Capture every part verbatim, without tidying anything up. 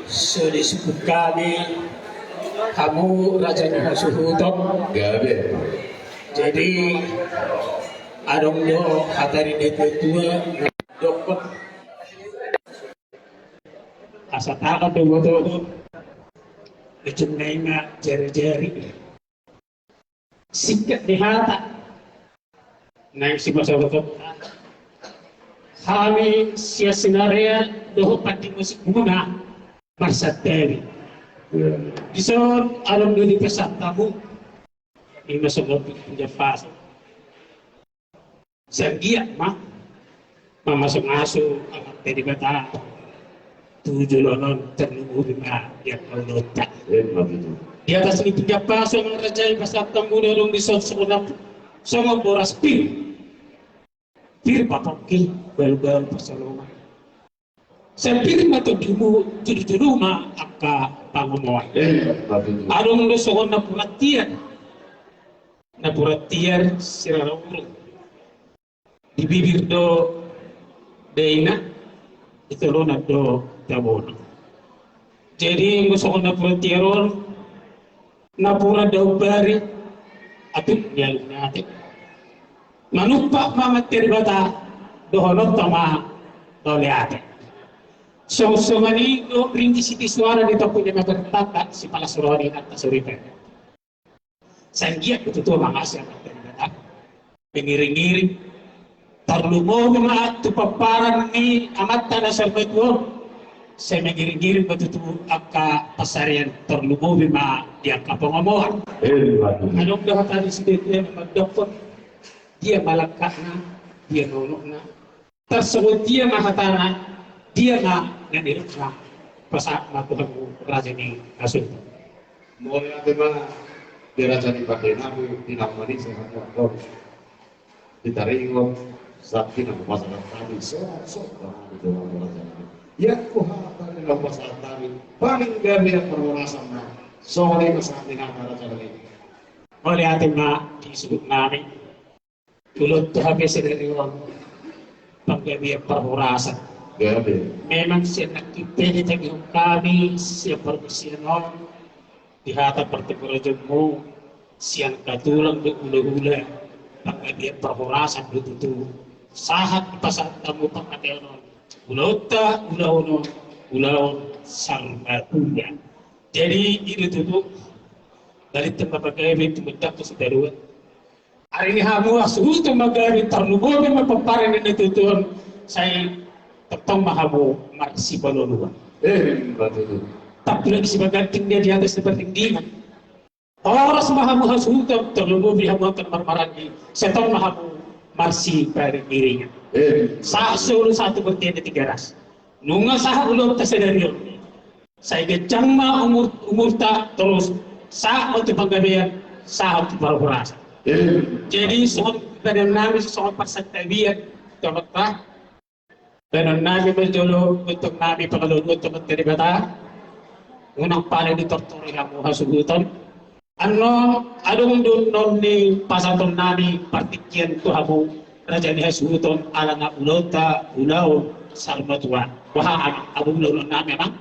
So disebut kami, hamu raja ni hasuhuton. Gabe. Jadi adong do hata ni natua-tua, dokkon. Asa taat do boto. Ujungna ima jari-jari. Singkat ni hata. Naeng sipasaboton. Hami sian Sinarea dohot Pandi Musik Muna marsantabi. Dison adong do dipesan hamu. Ima songon pinjam pasu. Sanggiat ma mamasu-masu Amanta Debata tu joloan on, tarlumobi ma di angka ulaonta. Di atas ni pinjam pasu amang raja i, pasahat hamu na adong dison songon, songon boras pir. Pir papongki, balu-balu pasolongan. Sai pir ma tondimu, jolo-jolo ma angka pangomoan. Adong do songon napuran tiar. Napuran tiar sirara urung. Di bibir do daina, di tolonan do tabona. Jadi anggo songon napuran tiar on, napuran daun bari, atik nialum ni ate. Manumpak ma Amanta Debata, dohononta ma mauliate. Songon-songon i do ringgit sitio suara di tompu ni amanta martanda, sipalas roha ni inanta soripada. Sanggiat do tutu amang asi Amanta Debata. Mengiring-iring. Tarlumobi ma tu pomparan ni Amanta na sarimatua on. Sai mengiring-iring ma tutu angka pansarian, tarlumobi ma di angka pangomoan. Adong do hata ni sidetia na mandokkon, dia ma langkatna, dia ma unokna. Tarsongon dia ma hatana, dia ma na nidokna. Pasahat ma tu hamu raja ni hasuhuton. Mauliate ma di raja ni pandenami, di na manise hamu anggo di taringot sahat di na hupasahat hami, so, so, di joloan raja nami. Ia hupasahat hami, na hupasahat hami, paling gabe parhorasan na. Songon i ma sahat di na raja nami. Mauliate ma di suhut nami. Ulaonta hape sadari on panggabean parhorasan. Gabe. Memang sian nangkin pe ditangihon hami sian parbisian on di hata partingkorajonmu, sian hatulang dohot hulahula, panggabean parhorasan do tutu. Sahat dipasahat hamu pangateon on, ulaonta ulaon on ulaon saur matua. Jadi i do tutu. Balintang ma panggabean tumundalhon sitadoan. Ari ni hamu hasuhuton ma gabe, tarlumobi ma pomparan ni natua-tua on, sai tongtong ma hamu marsipaolo-oloan. Emma tutu. Tampulan ni simanjangkon, dia di atas ni pardingdingan. Horas ma hamu hasuhuton, tarlumobi hamu angka na marhahamaranggi, sai tong ma hamu marsiparingiringan. Emma. Sahat solu sahat tu bontean ni Tigaras. Nunga sahat ulaonta sadari on. Sai ganjang ma umur, umurta, torus sahat ma tu panggabean, sahat tu parhorasan. Jadi songon bahenon nami, songon parsantabian tu amanta, bahenon nami ma jolo, unang nami pangalualuhon tu Amanta Debata. Unang pala ditortori hamu hasuhuton. Annon adong do annon ni pasahaton nami partingkian tu hamu raja ni hasuhuton, ala na ulaonta ulaon saur matua. Boha amang, adong do ulaon nami amang?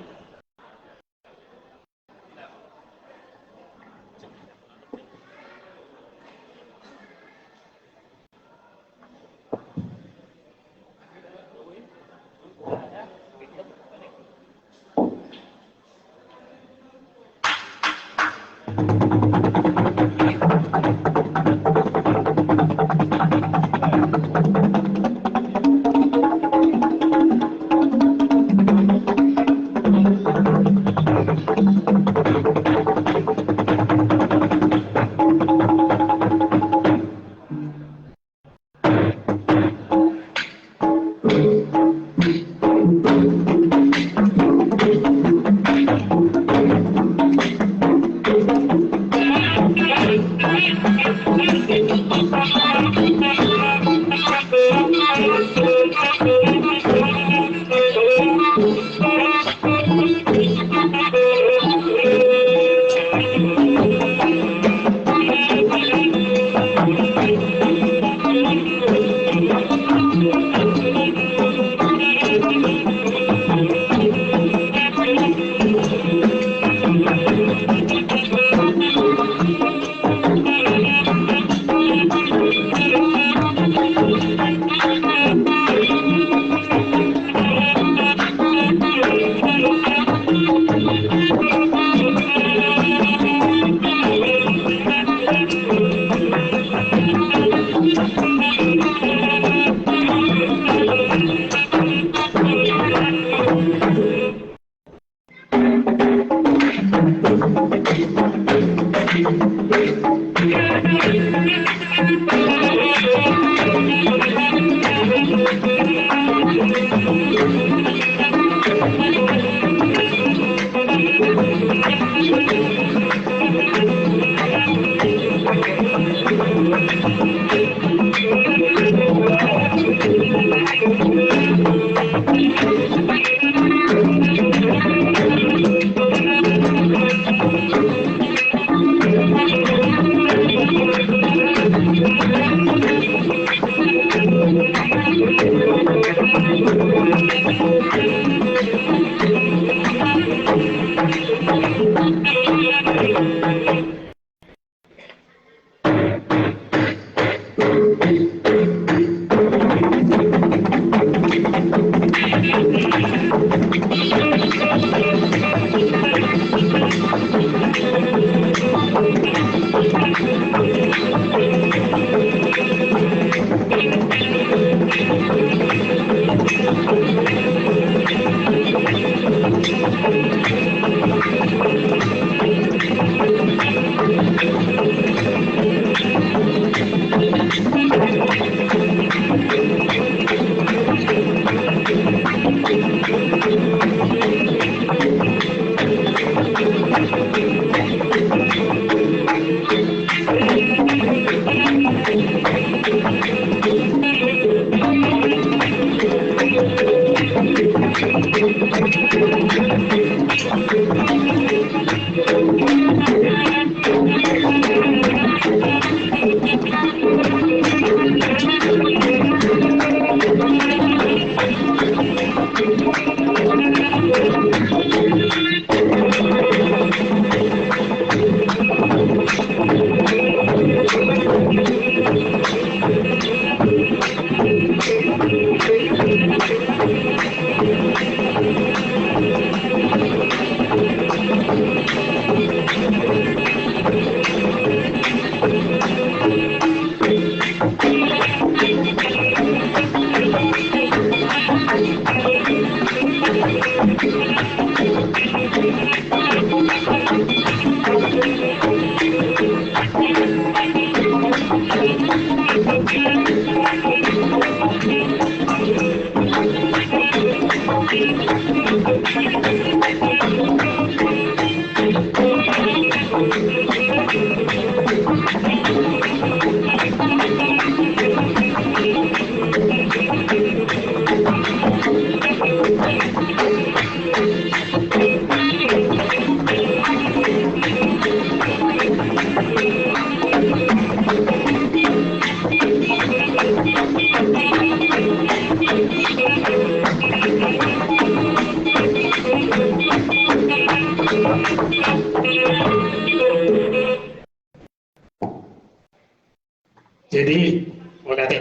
Jadi, oke, jadi,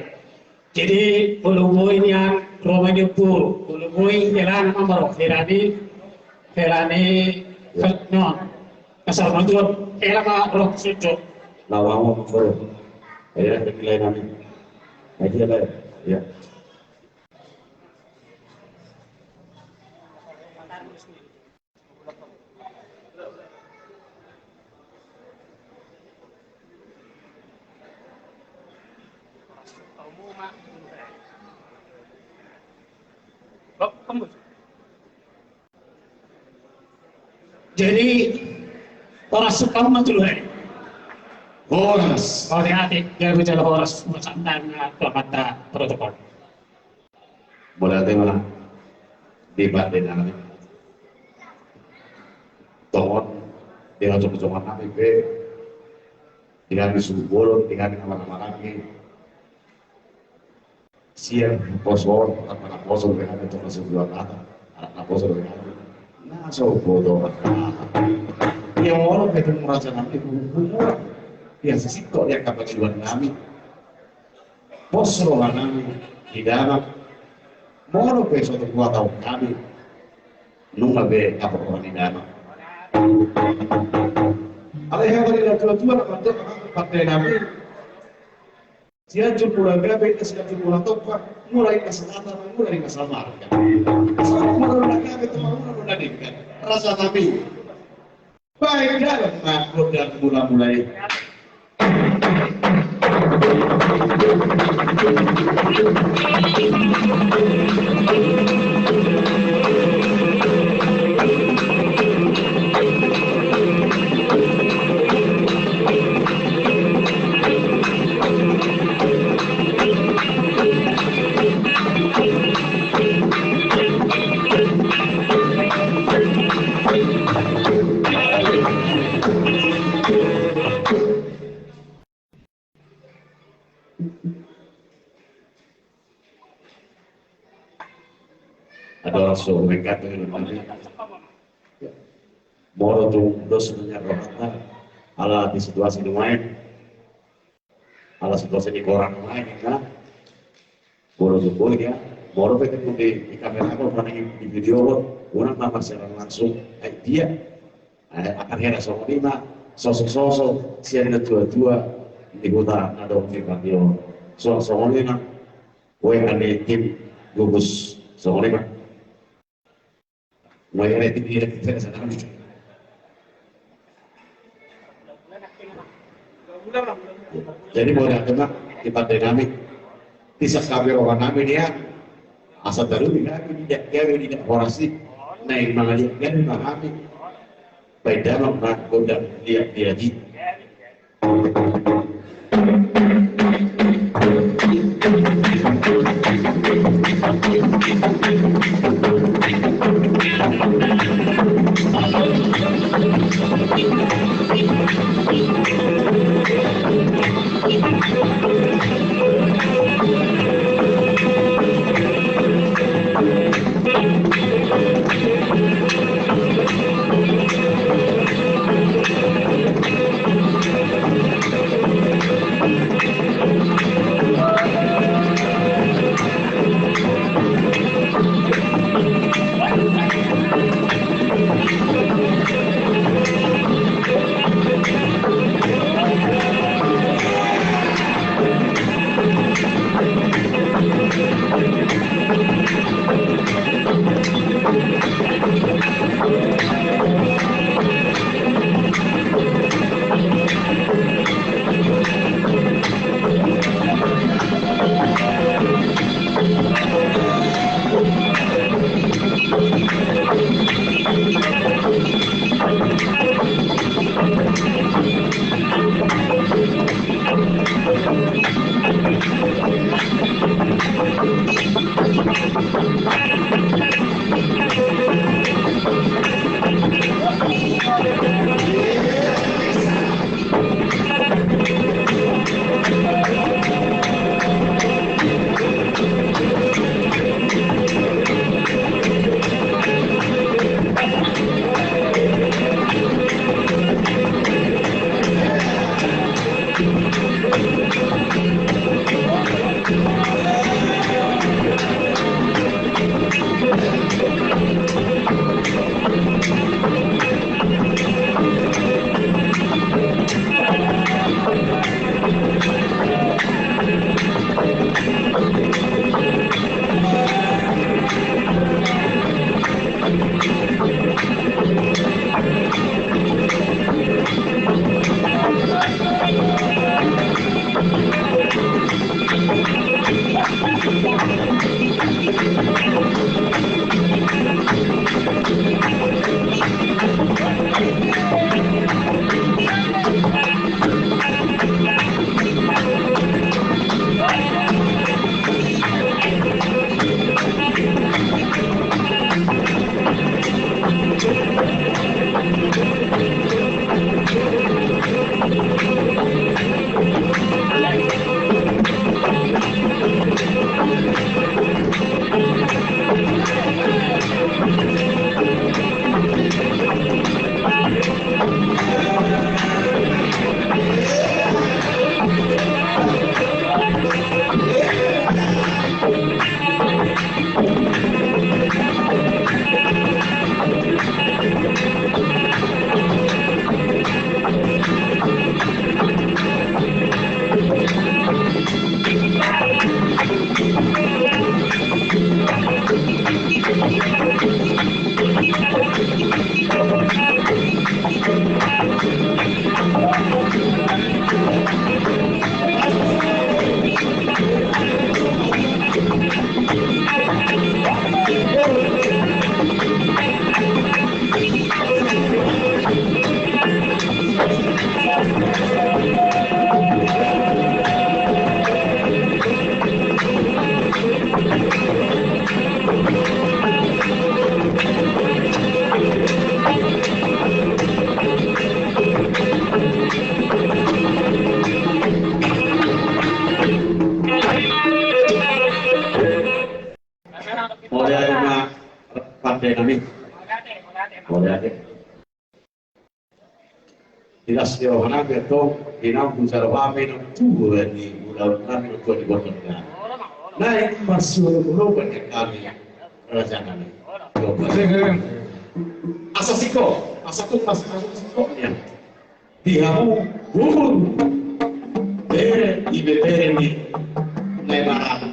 jadi, olo boi nian ro ma di umpur, olo boi hela na mamaro, hela ni, hela ni, ya, non, asal mantuan, hela ma ro sujo. Lawan mo, bro. Ya, hela ni. Aja lah, ya. Jadi, horas suka ma tu luhai. Horas. Horas, jadi jalo horas, horas, selamat protokol. Mauliate ma di pande nami. Tongon di ujung-ujungan nami pe, di hami suhut bolon, di hami na marhahamaranggi. Sian poso on, anak na poso do hami, tongon suhut bolon, anak na poso do hami. Na so boto. Ia molo pe tu raja nami, huhut mura. Ia sisingkop ia kapatuan nami. Pos roha nami di damang. Molo pe so tung huhatahon hami, nunga be dapot roha ni damang. Alai hea ma di natuatua na mandok, amang, pande nami. Sianjur Mula Gabe, inna Sianjur Mula Tompa, mula inna Sanata, mula inna Samarga. Samarga Rasa nami. Baik, dalam makhluk dan mula-mula ini. Adong so mengkat dengan mana? Molo tung dos menyerah ala di situasi nuaeng. Ala situasi ni orang lain, ya. Bolo jumbo dia, molo pe ketemu di, di kamera, apa, mana di video, orang nama siaran langsung, eh, dia. Eh, akan hera songon i ma, sosok-sosok, sian na tua-tua, di huta, na dong di patio. So, songon i ma, gue kan di tim gugus, songon i ma. Mulai hari ini dia tidak sadar. Jadi mau datang, Pak, di partai kami. Bisa kami orang kami dia, asal taruh di kami, tidak gawe, tidak orasi. Nah, yang mana dia, kan, Pak, kami. Baik, dalam, Pak, udah lihat dia di. Mauliate. Di las ni roha nami antong, di naung hujalo hami naung tubu di ulaon nami naung tubu di gondang nami. Naeng marsiolopolopan hami raja nami. Asa singkop, asa tung, asa singkop nian. Di hamu boru, bere, ibebere ni na i marana.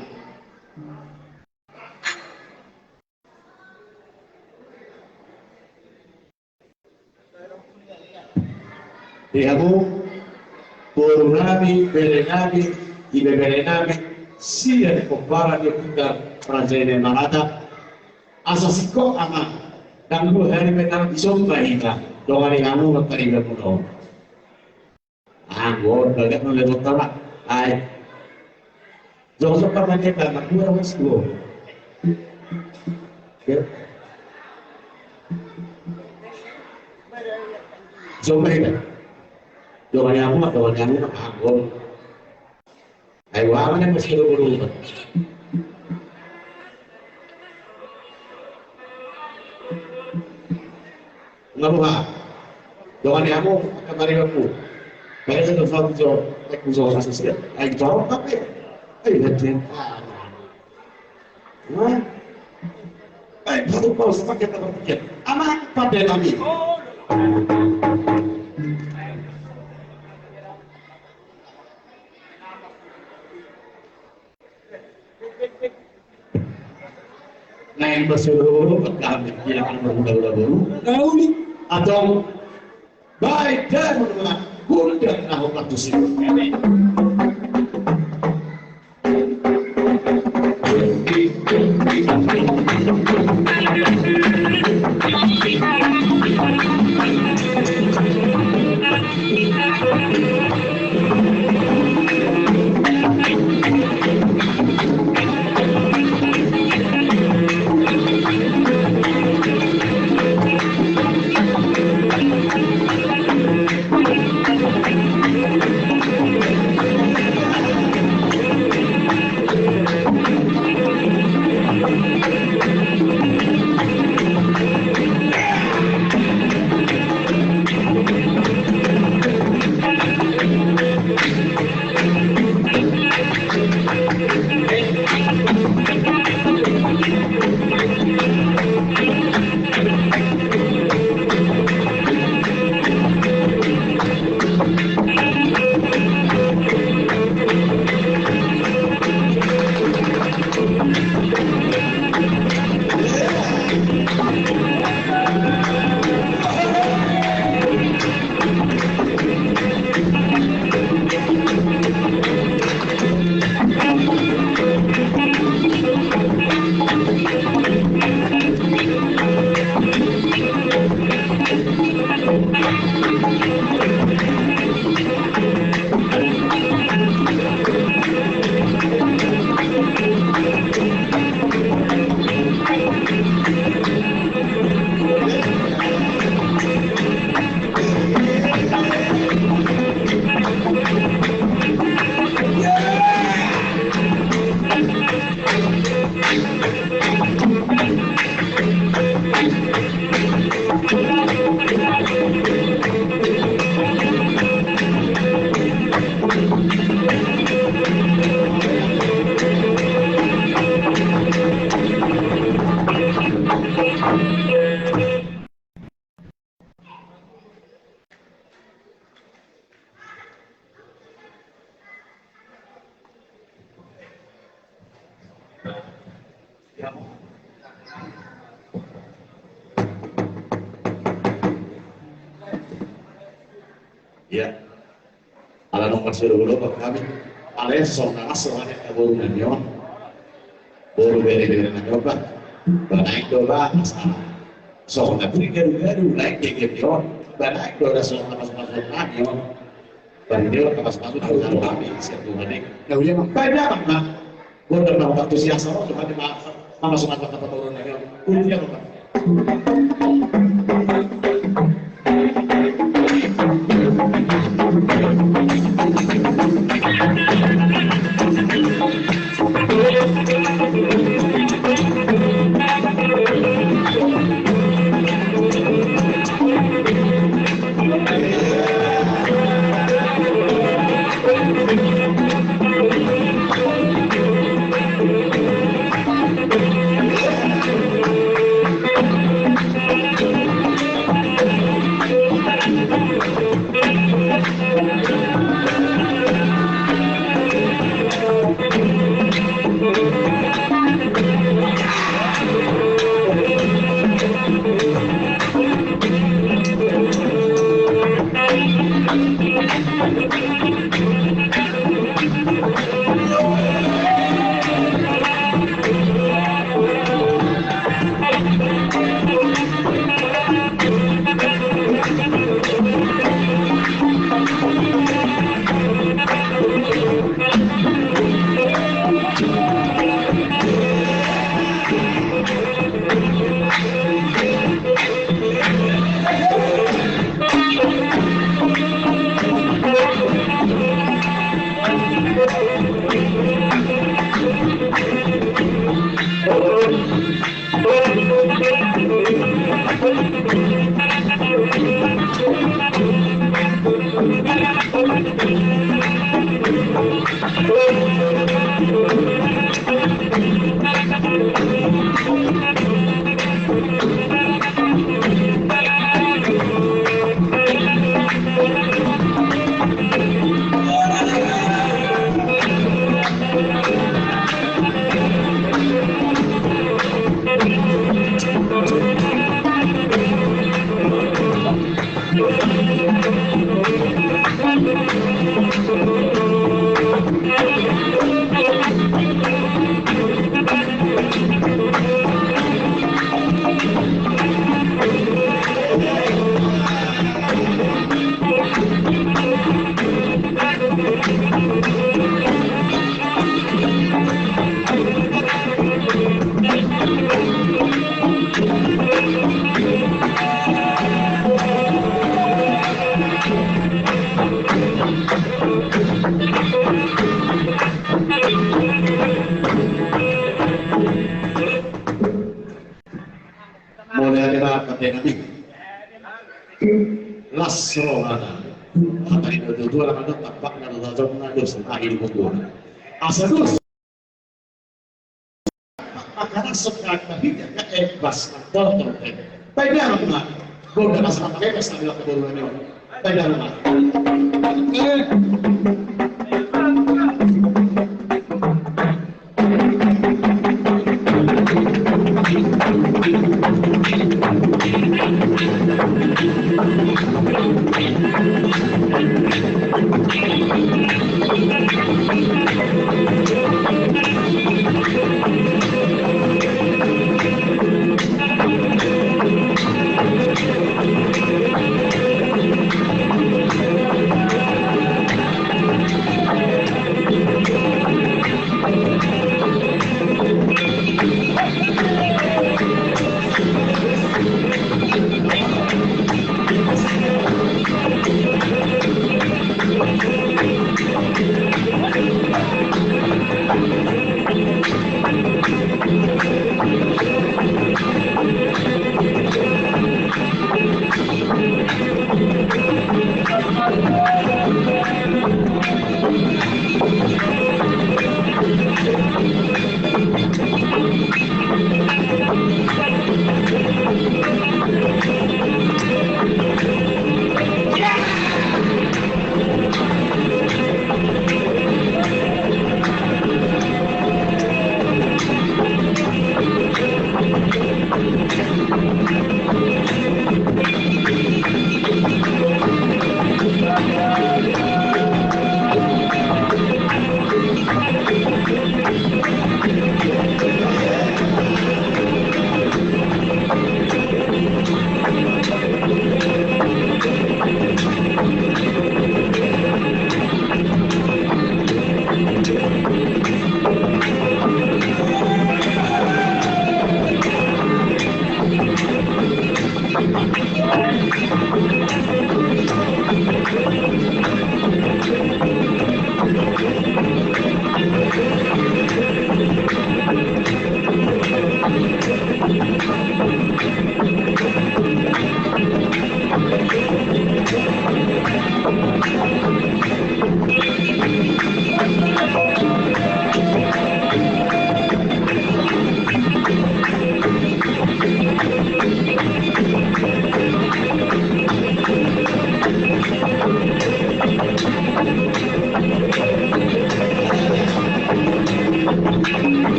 Di hamu boru nami, bere nami, ibebere nami, sian pomparan ni Ompunta Raja i na i marana. Asa singkop amang, ndang dua hali pe nang disomba hita, dongani hamu mangkaringan muna on. Anggo on, bagas ma legot tama. Ai. Jong sempat nanya tama, dua ratus dua. Oke. Jong ma hita. Jong ma ni hamu, jong ma ni hamu, anggo on. Ai, wah, mana masih dulu dulu. Nga boha. Dongani hamu, angka maribangku. Baik, saya telepon jo, baik, jo, kasih siap. Ai, jorok, tapi. Ai, gantian. Wah. Ai, baru kau sepaket apa pikir? Aman, pakai kami. Naeng marsiolopolopan hami, di na marhulahula boru. Nauli. Antong, baen damang ma gondang na hombar tusi. Ia. Ala nunga marsiolopolopan hami. Alai songon na las roha ni angka boru nami on. Boru bere-bere nami on ba. Ba naeng do ba, asa songon na pir garu-garu naeng gegep ni on. Ba naeng do da songon na pasu-pasu nami on. Ba naeng do da pasu-pasu na hujalo hami sian Tuhan i. Na uli amang. Ba naeng amang. Gondang na hombar tusi, asa ro Tuhan i ma-, mamasu-masu angka boru nami on. Uli amang. Mauliate ma, pande nami. Las rohana. Hata ni na tutu, ala na do tampak na do tajom na dos na ahi di kuburan. Asa dos. Maka langsung ka hita ka embas na tolong tolong. Baik dah ma. Gonda asa pakai pas na bilang ke bolu ni. Baik dah ma.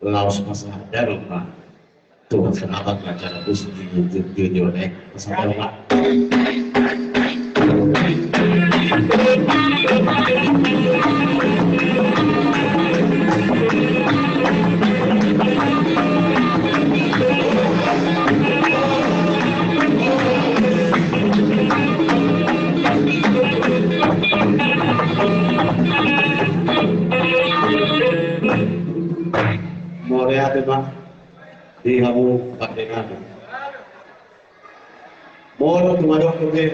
Laos pasahat damang ma. Tuhan selamat ma cara bus di YouTube video nek. Pasahat damang ma. Mauliate ma di hamu pande nami. Molo tung adong dope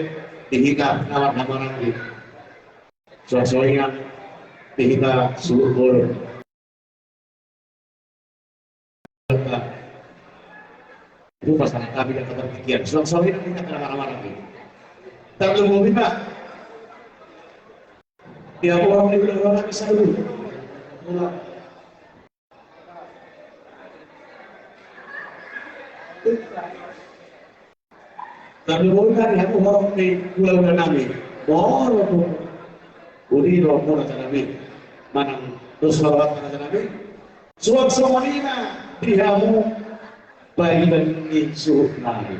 di hita na marhahamaranggi, suang songon i, Di hita suhut bolon. Lupa salah kami dan keterpikiran. Suang-suang ini kita kena marah-marah gitu. Tarlumobi ma. Ya, orang di luar bisa dulu. Tarlumobi ma di hamu horong ni hulahula nami. Molo tu uli romo na tanami. Manang dos lawat na tanami. Suang songon i ma di hamu pariban ni suhut nami.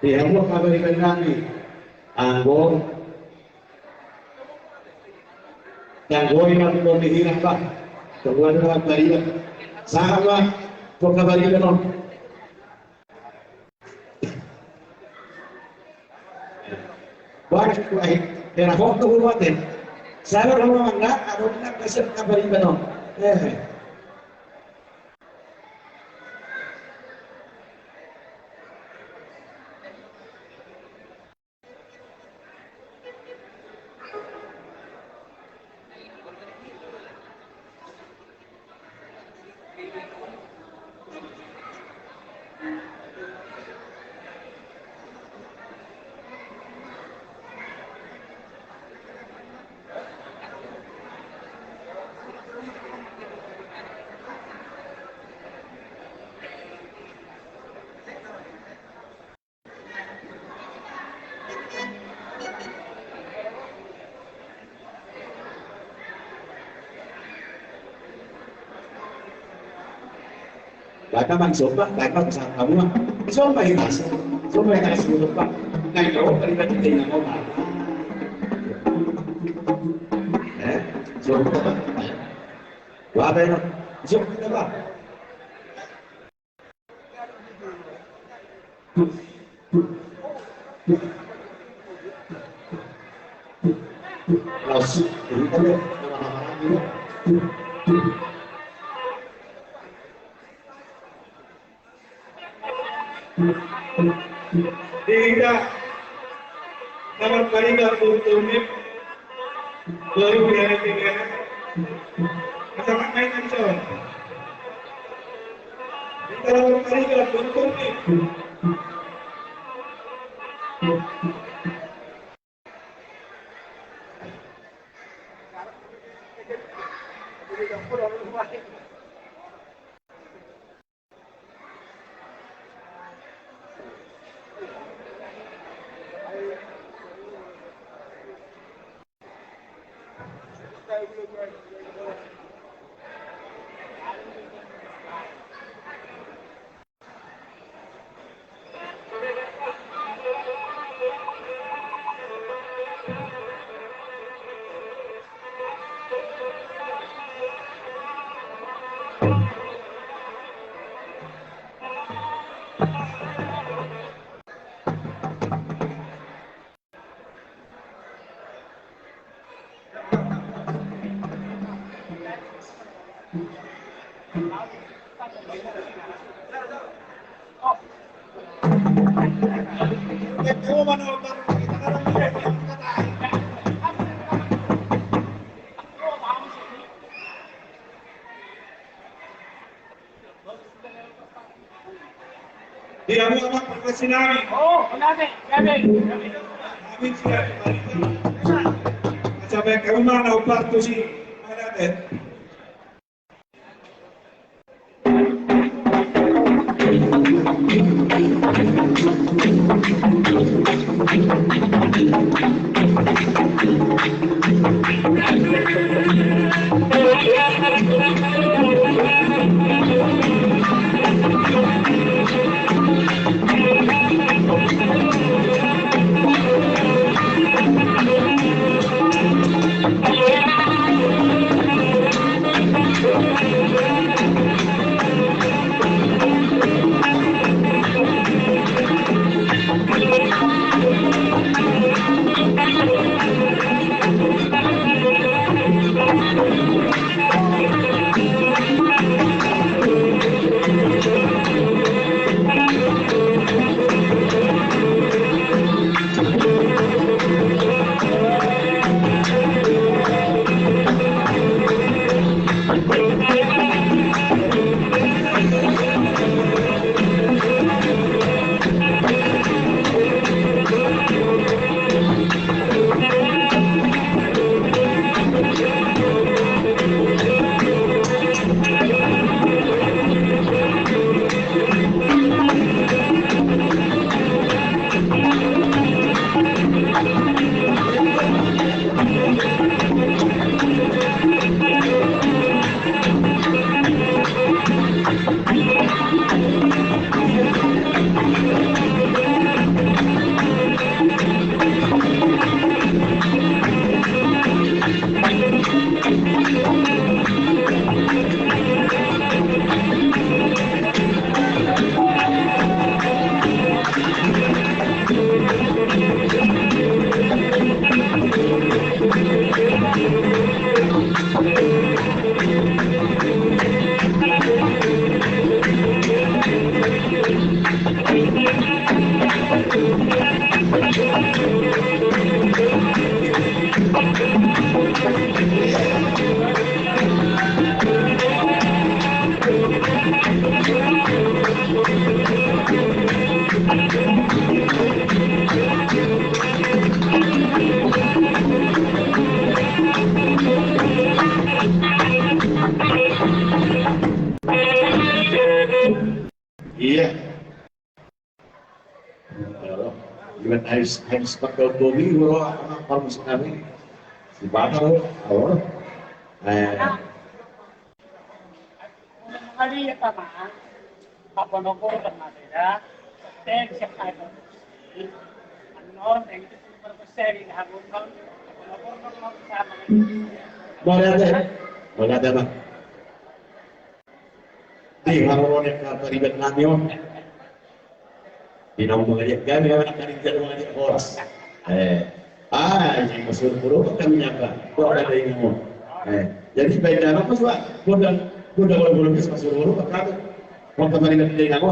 Di hamu pariban nami. Anggo Tanggoi ma tu ni hira pa. Tunggu ada dalam tarian. Sama pokok bariban on. Baik, baik. Era foto rumah teh. Saya rumah mana? Ada nak kasih kabar ibadah. Eh. Bata mang somba, bata mang somba. Somba hita, somba hita, somba. Nai lo, bari bata hita, somba. Eh, somba. Wah, bata, somba, bata. Ida. Kabar pariban untuk ni. Baru ya, ya. Kabar pariban untuk ni. Di hamu amang pargonsi nami. Oh, nami, nami, nami. Nami siap. Sampai ke rumah na umpar tu si. Mana deh? Iban habis, habis pakai bobi, bro, apa, apa maksud kami? Si Bapak, bro, apa? Eh. Mauliate, mauliate, Bang. Di haroro ni angka pariban nami on. Di na mangaliat hami, angka pariban mangaliat horas. Eh, ah, ini masuk guru kan nyapa. Kok ada yang ngomong? Eh, jadi baik dalam apa, Pak? Gondang, gondang, gondang, gondang, masuk guru apa kami? Kok kemarin dari Namo?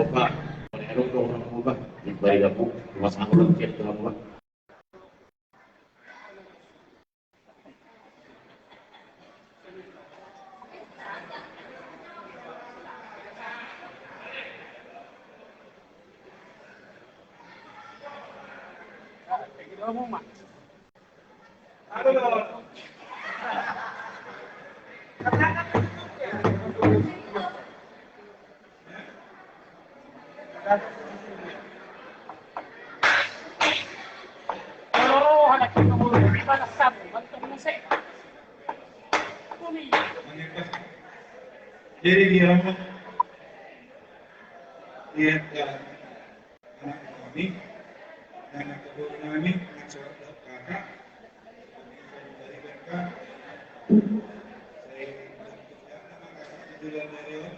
Opa, ero do orang opa, di balik aku, rumah sakit, rumah sakit, rumah sakit. Jadi dia, dia, anak kami, anak kebun kami, anak seorang kakak, kami dari kakak, saya bilang, "Tidak, nama kakak itu dari Leon."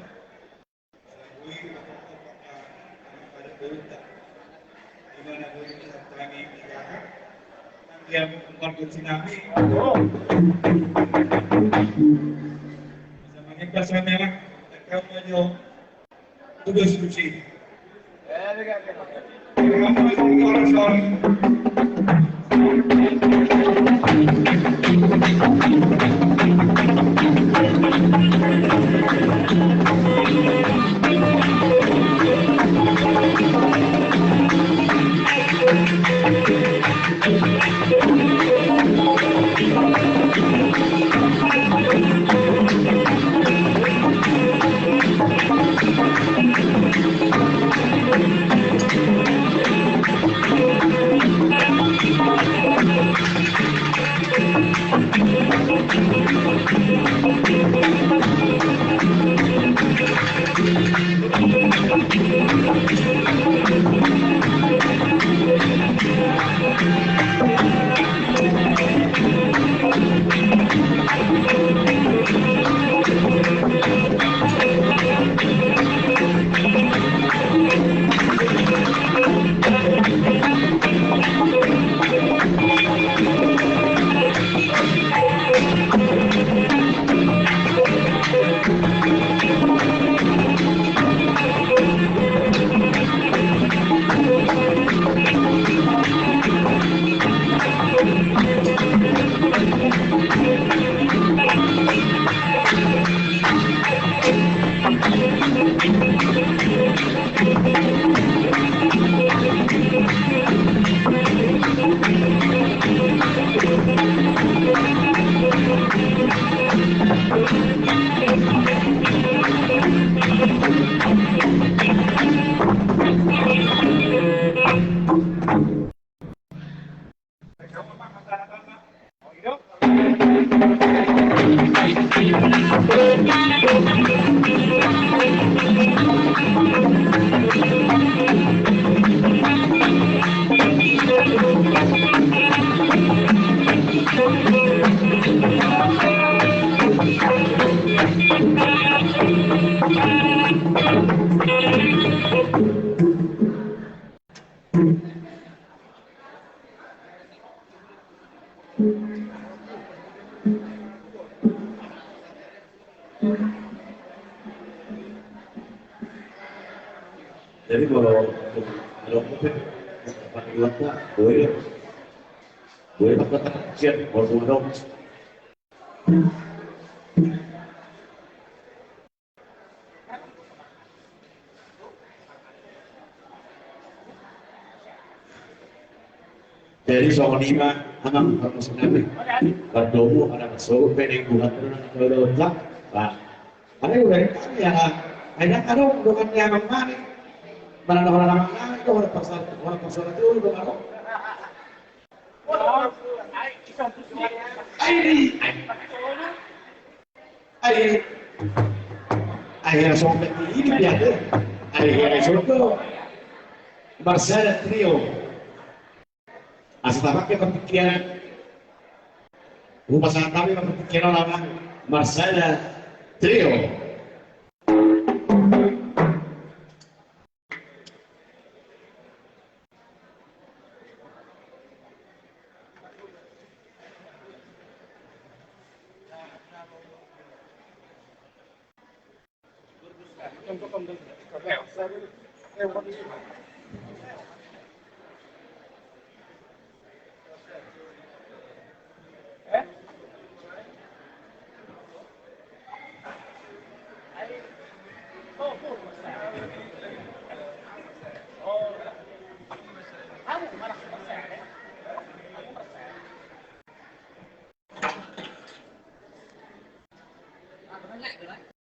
Jadi kalau ada covid, pakai mata, boleh, boleh pakai siap, kalau mau dong. Jadi songon i ma amang parmusik nami. Pardomu ada masuk peneng buat terus ada otak. Pak. Ada juga yang kami ya. Ada ada bukan yang mana. Mana orang orang mana itu orang pasar orang pasar itu orang. Ai, ai, ai, ai, ai, ai, ai, ai, Marsada Trio. Asa tapake partingkian. Hupasahat hami partingkian on amang Marsada Trio.